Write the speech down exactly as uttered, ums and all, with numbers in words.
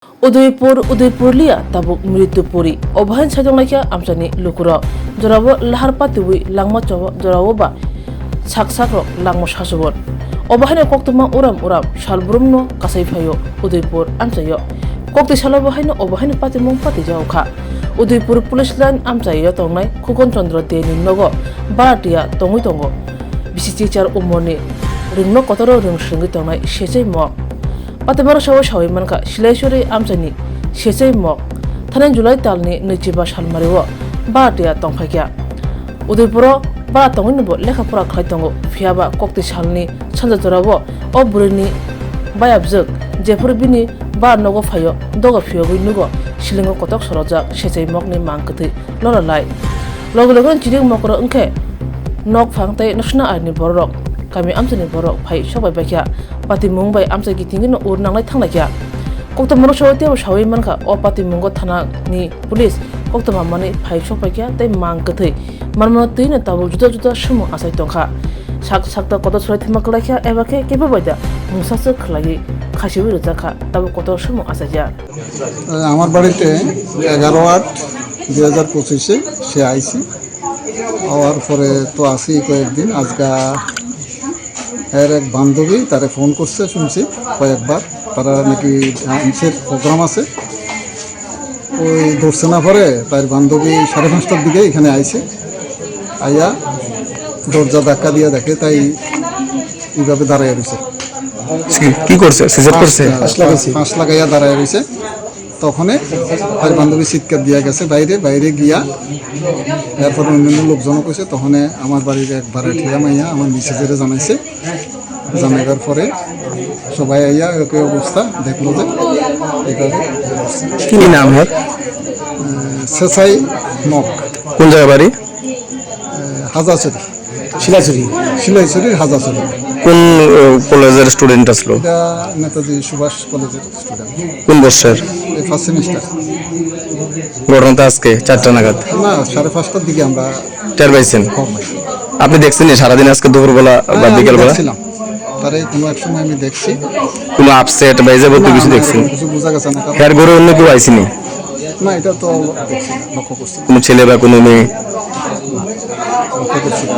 Udaipur, Udaipur liya tabuk Mritupuri. Obo haino saitok naikha amchaini lukurok. Jorao lahar patiwi langma chobo, jorao ba sak sakrok langma sasubon. Obo haino koktwma uram uram salbrumno kasai phaio Udaipur amchaio. Kokti salo bo haino obo haino patimung patijao kha. Udaipur police line amchaio tongnai Khukon Chandra Deni nogo baratia tongwi tongo. Bisi chichar umorni rwngno kotoro rwng swrwngwi tongnai Sechai Mok. Patimaro sawi sawi mankha, Silaisuri amchaini Sechai Mok thani July talni nwichiba salmario baratia tongphaikha. Udaipuro bara tongwino bo lekha pora khlai tongo, phiyaba kokti salni sanja jorao o bwrwini bayapjwk jephuru bini bara nogo phaio, dogo phiyogwi nugo silingo kotok sorojak Sechai Mokni mang kwthwi lora lai. Loge loge chini mokro wngkhe nokphang tei nokshina airni bororok, kami amchaini bororok phai sokbai baikha. Patimung bai amchai kitingino ur nanglai thanglaikha. Koktwmano sawi teibo sawi mankha, o patimungo thanani police koktwma manwi phai sokpaikha tei mang kwthwi manmano twino tabuk juda juda sumung achai tongkha. Sak sakta kotor sorai thwima kwlaikha eba khe kebo bai da mungsa swk khwlaiwi khasiwi rwjakha, tabuk kotor sumung achaijak. আমার বাড়িতে এগারো আট দুই হাজার পঁচিশে সে আইসি। আওয়ার পরে তো আসি কয়েকদিন। আজকা এর এক বান্ধবী তারে ফোন করছে, শুনছি কয়েকবার, তারা নাকি ডান্সের প্রোগ্রাম আছে। ওই ধরছে না পরে তার বান্ধবী সাড়ে পাঁচটার দিকে এখানে আইছে। আইয়া দরজা ধাক্কা দিয়ে দেখে, তাই এইভাবে দাঁড়ায় রয়েছে। কি, কি করছে? সিজার করছে? ফাঁস লাগাইছে। ফাঁস লাগাইয়া দাঁড়ায় রয়েছে। তখনই তার বান্ধবী চিৎকার দিয়া গেছে বাইরে, বাইরে গিয়া এরপর অন্যান্য লোকজনও কইছে। তখনই আমার বাড়ির এক ভাড়াটিয়া মাইয়া আমার মিসেজেরে জানাইছে। জানাইবার পরে সবাই আইয়া একই অবস্থা দেখলো যে এইভাবে কি নাম হ্যাঁ? আহ, সেসাই মগ। কোন জায়গা বাড়ি? আহ, হাজাচুরি। শিলাইছড়ি। শিলাইছড়ির হাজাচুরি। কোন, আহ, কলেজের স্টুডেন্ট আসলো? এটা নেতাজি সুভাষ কলেজের স্টুডেন্ট। কোন বর্ষের? এই ফার্স্ট সেমিস্টার। ঘটনা তো আজকে চারটা নাগাদ। না, সাড়ে পাঁচটার দিকে আমরা টের পাইছেন? খবর পাই। আপনি দেখছেন নি সারাদিন আজকে দুপুরবেলা বা হ্যাঁ, আমি বিকেলবেলা? দেখছিলাম। তারে কোনো এক সময় আমি দেখছি। কোনো আপসেট বা এই যাবতীয় না, কিছু না, দেখছেন? এরকম কিছু বোঝা গেছে না, কারণ এর ঘরে অন্য কেউ আইসেনি? না, এটা তো দেখছি না, লক্ষ্য করছি না। কোনো ছেলে বা কোনো মেয়ে? লক্ষ্য করছি না।